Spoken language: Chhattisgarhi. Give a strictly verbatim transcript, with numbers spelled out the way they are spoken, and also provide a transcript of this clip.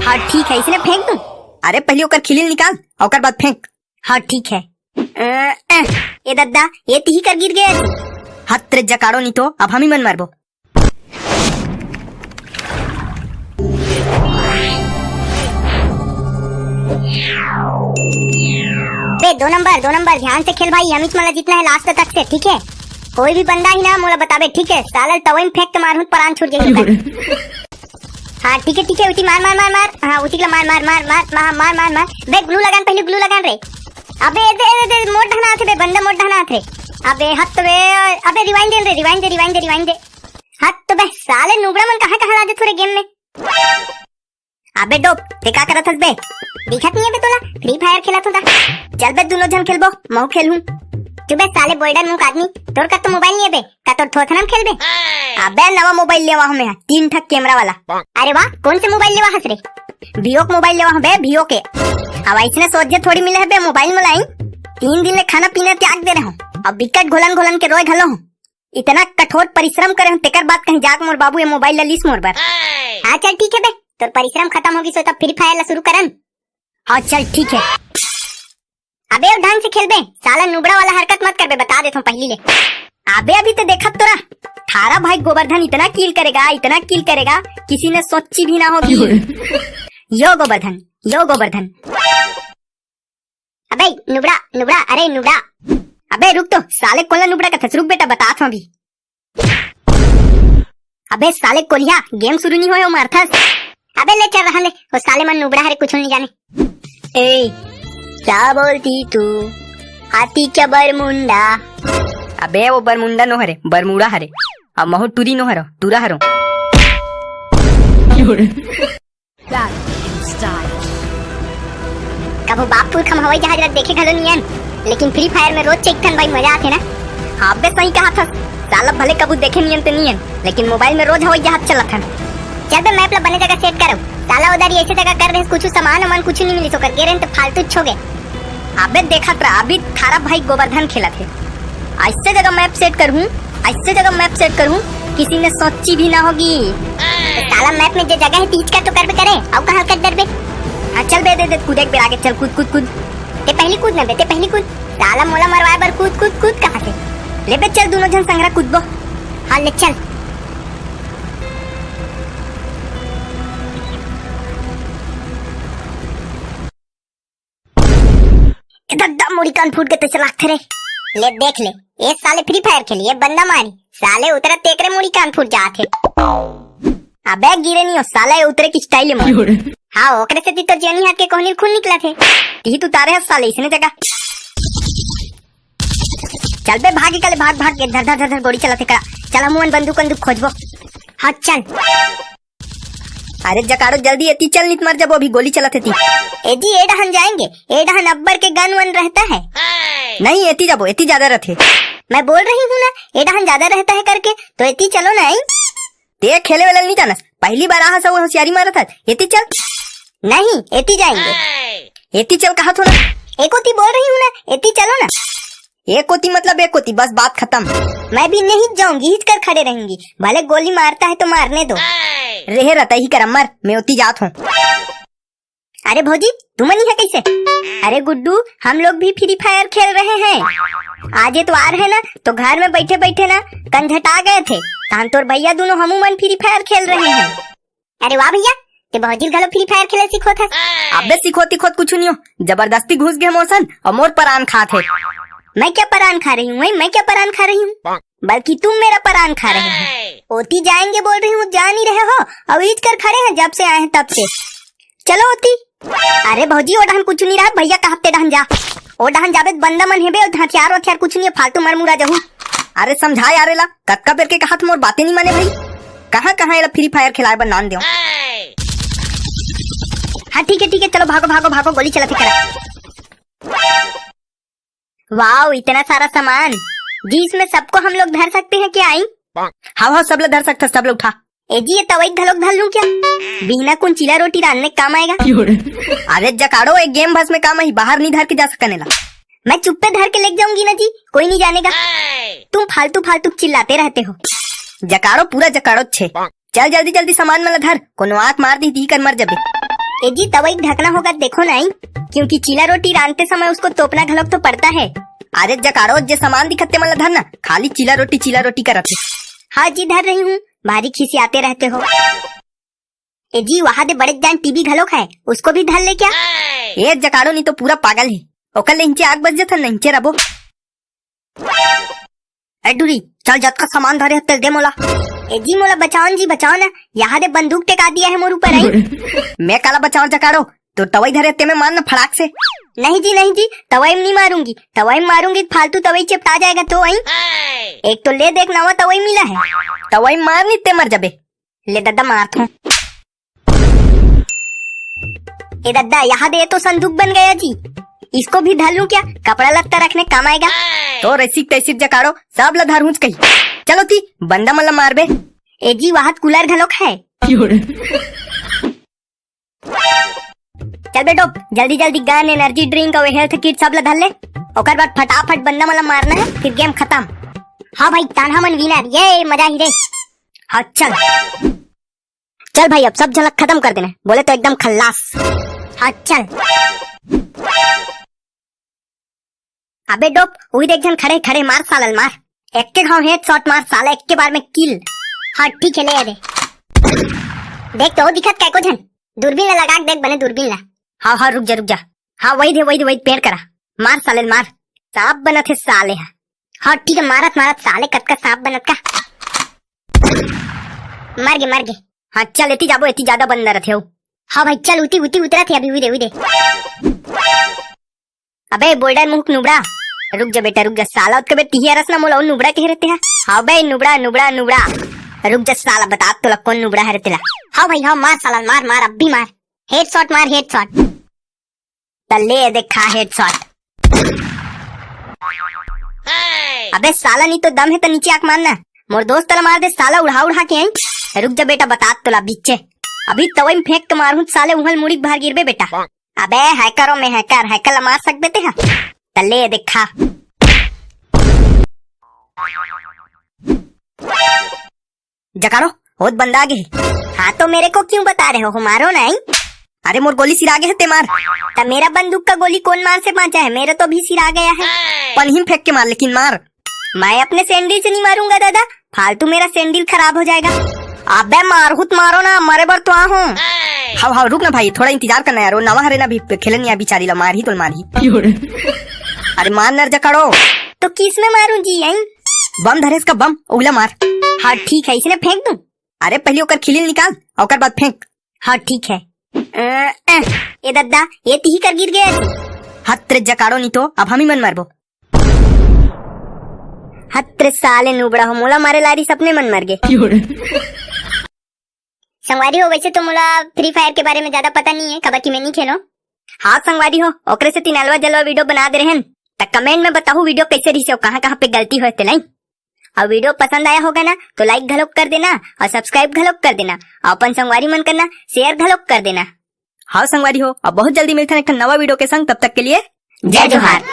हाँ, ठीक है, इसने फेंक दूं? अरे, पहले ओकर खिली ल निकाल, ओकर बाद फेंक। हाँ, ठीक है। अ, अ, ए दद्दा, ए तिही कर गिर गया। हत रे जकाड़ो, नहीं तो अब हम ही मन मारबो। बे, दो नंबर, दो नंबर, ध्यान से खेल भाई, हमीच मन ला जीतना है लास्ट तक से, ठीक है? कोई भी बंदा ही ना मोला बताबे, ठीक है? साला तवई में फेंक के मारहूं, परान छूट जाही। हाँ, ठीक है, ठीक है, उती मार, मार, मार, मार। हाँ, उती के ला मार, मार, मार। बे, ग्लू लगान, पहले ग्लू लगान रे। अबे, दे, दे, दे, मोर डहना आथे बे, बंदा मोर डहना आथे। अबे, हत बे, अबे, रिवाइंड दे रे, रिवाइंड दे, रिवाइंड दे, रिवाइंड दे। हत बे, साले नुबड़ा मन कहाँ, कहाँ ला जाथे रे गेम में? अबे डोप, ते का करत हस बे? दिखत नहीं है बे तोला? फ्री फायर खेलत हों ता। चल बे, दोनों झन खेलबो, महू खेलहूं। चुप बे साले बोल्डर मुंह का आदमी, तोर का तो मोबाइल नहीं है बे, का तोर थोथना में खेलबे? अबे नवा मोबाइल लेवा हूं मैं, तीन ठक कैमरा वाला। अरे वाह, कौन से मोबाइल लेवा हस रे? Vivo के मोबाइल लेवा हूं बे, Vivo के। अब ऐसने सोझे थोड़ी मिले है बे मोबाइल मोला। तीन दिन ले खाना पीना त्याग दे रहे हूं, अब बिकट घोलन घोलन के रोए घलो हूं। इतना कठोर परिश्रम करे हूं, तेकर बाद कहीं जाके मोर बाबू ये मोबाइल ला लीस मोर बर। हाँ चल ठीक है बे, तोर परिश्रम खत्म होगी सो तब फ्री फायर ला शुरू करन। हाँ चल ठीक है। अबे अब ढंग से खेलबे, साला नुबड़ा वाला हरकत मत करबे, बता देथों पहली ले। अबे अभी तो देखत तोरा, थारा भाई गोवर्धन इतना किल करेगा, इतना किल करेगा, किसी ने सोची भी ना होगी। यो गोवर्धन, यो गोवर्धन। अबे नुबड़ा, नुबड़ा, अरे नुबड़ा। अबे रुक तो, साले कोला नुबड़ा कथस, रुक बेटा, बतात हूं अभी। अबे साले कोलिया, गेम शुरू नहीं होय, ओ मारथस। अबे ले चल रहन दे, ओ साले मन नुबड़ा हरे, कुछ नहीं जाने। ए, क्या बोलती तू? हाथी क्या बरमुंडा? अबे वो बरमुंडा नो हरे, बरमूडा हरे। अब महू टूरी नो हरो, टूरा हरो। Back in style। कभू बाप पुरखा म हवाई जहाज ला देखे घलो नियन, लेकिन फ्री फायर में रोज चेक थन भाई, मजा आथे ना। हाँ बे, सही कहा था साला, भले कभू देखे नियन ते नियन, लेकिन मोबाइल में रोज हवाई जहाज चलत हन। चल बे, मैप ला बने जगह सेट करो। साला उधर ही ऐसे जगह कर रहे, कुछ सामान वामान कुछ नहीं मिली, सोकर गे रहे तो फालतू छो गए। अबे देखत रहा, अभी थारा भाई गोवर्धन खेलत हे। ऐसे जगह मैप सेट करहूं, ऐसे जगह मैप सेट करहूं, किसी ने सोची भी ना होगी। साला मैप में जे जगह है, तीज का तो करबे करे, अउ कहां कर डरबे? हाँ, चल बे, दे, दे, कूद एक बेर आगे, चल, कूद, कूद, कूद। ते पहली कूद ना बे, ते पहली कूद। साला मोला मरवाए बर कूद, कूद, कूद कहां से? ले बे, चल, दोनों झन संगरा कूदबो। हाँ, ले चल। ए दद्दा, मुड़ी कान फूट के तैसे लागथे रे। ले देख ले, ए साले फ्री फायर खेली, ए बंदा मारी, साले उतरा तेकरे मुड़ी कान फूट जात हे। अबे गिरे नहीं हो साला, ये उतरे की स्टाइल है मोर। हाँ, ओकरे से तो जेनी हाथ के कोहनी खून निकला थे। ती तू तारे हस साले इसने जगह। चल बे भाग निकले, भाग भाग के धर धर धर धर गोली चलाथे का। चल हम बंदूक बंदूक खोजबो। हाँ चल। अरे जकाड़ो, जल्दी एती चल, नित मर जबो, अभी गोली चलत हे ती। ए जी, ए डहन जाएंगे, ए डहन अब्बर के गन वन रहता है। नहीं, एती जाबो, एती ज्यादा रहथे। मैं बोल रही हूँ ना, ए डहन ज्यादा रहता है करके, तो एती चलो ना, आई। ते खेले वाला नहीं जानस, पहली बार आहा सब होशियारी मारत है, एती चल। नहीं, एती जाएंगे। एती चल कहा थो ना। एकोती बोल रही हूँ ना, एती चलो ना। एक कोती मतलब एक कोती, बस बात खत्म। मैं भी नहीं जाऊंगी, हिच कर खड़े रहूंगी, भले गोली मारता है तो मारने दो। रेहे रहता ही कर अमर, मैं ओती जात हूँ। अरे भौजी, तुमन इहाँ कैसे? अरे गुड्डू, हम लोग भी फ्री फायर खेल रहे हैं। आज एतवार है ना, तो घर में बैठे बैठे ना कंझटा गए थे, तहन तोर भैया दोनों हमू मन फ्री फायर खेल रहे हैं। अरे वाह भैया, ते भौजी ल घलो फ्री फायर खेले सिखोत हस? अबे सिखोत तिखोत कुछु नहीं हो, जबरदस्ती घुस गए मोसन और मोर परान खात है। मैं क्या परान खा रही हूँ, मैं क्या परान खा रही हूँ? बल्कि तुम मेरा परान खा रहे हो। ओती जाएंगे बोल रही हूँ, जा नहीं रहे हो, और ईज कर खड़े हैं जब से आए हैं तब से। चलो ओती। अरे भौजी, ओ डहन कुछु नहीं रहा, भैया कहा ते डहन जा। ओ डहन जाबे त बंदा मन हेबे, ओ हथियार वथियार कुछु नहीं है, फालतू मर मुरा जहू। अरे समझा यार एला, कतका बेर के कहा मोर बातें नहीं माने भाई। कहाँ कहाँ एला फ्री फायर खिलाए बर नान देव। हाँ ठीक है ठीक है, चलो भागो भागो भागो, गोली चलाथे करा। वाओ, इतना सारा सामान जी, इसमें सबको हम लोग धर सकते हैं क्या? आई। हाँ हाँ, सब ला धर सकथस, सब ला उठा। ए जी, ये तवई घलोक धर लूं क्या? बिहना कुन चीला रोटी रांधने काम आएगा। अरे जकाड़ो, एक गेम भस में काम आई, बाहर नहीं धर के जा सकन एला। मैं चुप्पे धर के लेके जाऊंगी ना जी, कोई नहीं जानेगा। तुम फालतू फालतू चिल्लाते रहते हो। जकाड़ो, पूरा जकाड़ो छे। चल जल्दी जल्दी सामान मन ला धर, कोनो आंख मार दी ती कर मर जबे। ए जी, तवई के ढकना होगा, देखो नहीं, क्योंकि चीला रोटी रांधते समय उसको तोपना घलोक तो पड़ता है। अरे जकाड़ो, जे सामान दिखत ते मन ला धर ना, खाली चीला रोटी, चीला रोटी करत हे। हाँ जी, धर रही हूँ, भारी खिसियाते रहते हो। ए जी, वहाँ दे बड़े जान टीवी घलोक है, उसको भी धर ले क्या? ए जकाड़ो, नहीं तो पूरा पागल है, ओकर ले इंचे आग बस जथन ना, इंचे रबो। ए डुरी, चल, जतका सामान धरे हस, तेला दे मोला। ए जी, मोला बचाओ न जी, बचाओ ना, यहाँ दे बंदूक टेका दिया है मोर ऊपर, आई। मैं काला बचाओ जकाड़ो, तो तवई धरे हस, ते में मार ना फड़ाक से। नहीं जी, नहीं जी, तवई में नहीं मारूंगी, तवई में मारूंगी तो फालतू तवई चिपटा जाएगा तो, आई। एक तो ले देख, नवा तवई मिला है। तवई मार नहीं ते मर जाबे। ले दद्दा, मारत हूँ। ए दद्दा, यहाँ दे, तो संदूक बन गया जी, इसको भी धर लूं क्या? कपड़ा लत्ता रखने काम आएगा। तो रैसिक तैसिक जकाड़ो, सब ला धरहूंच कही। चलो ती, बंदा मन ला मारबे। ए जी, वहां कूलर घलोक है। चल बेटो, जल्दी जल्दी गन, एनर्जी ड्रिंक और हेल्थ किट सब ला धर ले। ओकर बाद फटाफट बंदा मन ला मारना है, फिर गेम खत्म। हाँ भाई, तान्हा मन विनर, ये मजा ही रे। हाँ चल, चल भाई, अब सब झलक खत्म कर देना है, बोले तो एकदम खल्लास। हाँ चल। अबे डोप, वही देख झन खड़े खड़े, मार साला ल मार। एक के घाव हेडशॉट मार साला, एक के बार में किल। हाँ ठीक है, ले दे। देख तो दिखत काय को झन, दूरबीन ला लगा के देख बने, दूरबीन ला। हाँ हाँ, रुक जा रुक जा। हाँ वही दे वही दे, वही पेड़ करा। मार साले ल मार। सांप बनत हे साले हा। हाँ ठीक है, मारत मारत साले कतका सांप बनत का। मर गे मर गे। हाँ चल, एती जाबो, एती ज्यादा बंदा रथे हो। हाँ भाई चल, उती उती उतरत हे अभी, उई दे उई दे। अबे बोल्डर मुंह के नुबड़ा, रुक जा बेटा रुक जा, साला ओतका बेर तिही अरस ना मोला, ओ नुबड़ा कहे रथे हा। हाँ बे नुबड़ा नुबड़ा नुबड़ा, रुक जा साला, बतात तोला कोन नुबड़ा हरे तेला। हाँ भाई हाँ, मार साला मार मार, अब भी मार। हेडशॉट मार हेडशॉट। त ले देखा हेडशॉट। अबे साला, नहीं तो दम है तो नीचे आके मारना। मोर दोस्त ला मार दे साला, उड़ा उड़ा के आई। रुक जा बेटा, बतात तोला बिच्चे। अभी तवई में फेंक के मारहूं साले, उहल मुड़ी के बाहर गिरबे बेटा। अबे हैकर हो, मैं हैकर, हैकर ला मार सकबे ते हा। त ले देखा। जकारो, होत बंदा आगे। हाँ तो मेरे को क्यों बता रहे हो, मारो नहीं। अरे मोर गोली सिरा गे हे, ते मार। त मेरा बंदूक का गोली कौन मार से बांचा है, मेरा तो अभी सिरा गया है। पनही में फेंक के मार, लेकिन मार। मैं अपने सैंडल से नहीं मारूंगा दादा, फालतू मेरा सैंडल खराब हो जाएगा। अबे मारहूं त मारो ना, मरे बर तो आहूं। हाव हाव, रुक ना भाई, थोड़ा इंतजार करना यार, वो नवा हरे ना, अभी खेले नहीं, अभी चारी ला मारही तो मारही। अरे मार नर जकाड़ो। तो किस में मारूं जी, आई? बम धरेस का बम, उला मार। हाँ ठीक है, इसने फेंक दूं? अरे पहले ओकर खिली ल निकाल, ओकर बाद फेंक। हाँ ठीक है। अ, अ, ए दद्दा, ये तिही कर गिर गया। हत रे जकाड़ो, नहीं तो अब हम ही मन मरबो। हत रे साले नुबड़ा हो, मोला मारे लारिस, अपने मन मर गे। संगवारी हो, वैसे तो मोला फ्री फायर के बारे में ज्यादा पता नहीं है, काबर कि मैं नहीं खेलो। हाँ संगवारी हो, ओकरे से तीन अलवा जलवा वीडियो बना दे रहेन, त कमेंट में बताहू वीडियो कैसे रहिसे, कहाँ कहाँ पे गलती होए ते लाई। और वीडियो पसंद आया होगा ना तो लाइक घलोक कर देना और सब्सक्राइब घलोक कर देना और अपन संगवारी मन करना शेयर घलोक कर देना। हाँ संगवारी हो, अब बहुत जल्दी मिलते हैं एक ठन नवा वीडियो के संग, तब तक के लिए जय जोहार।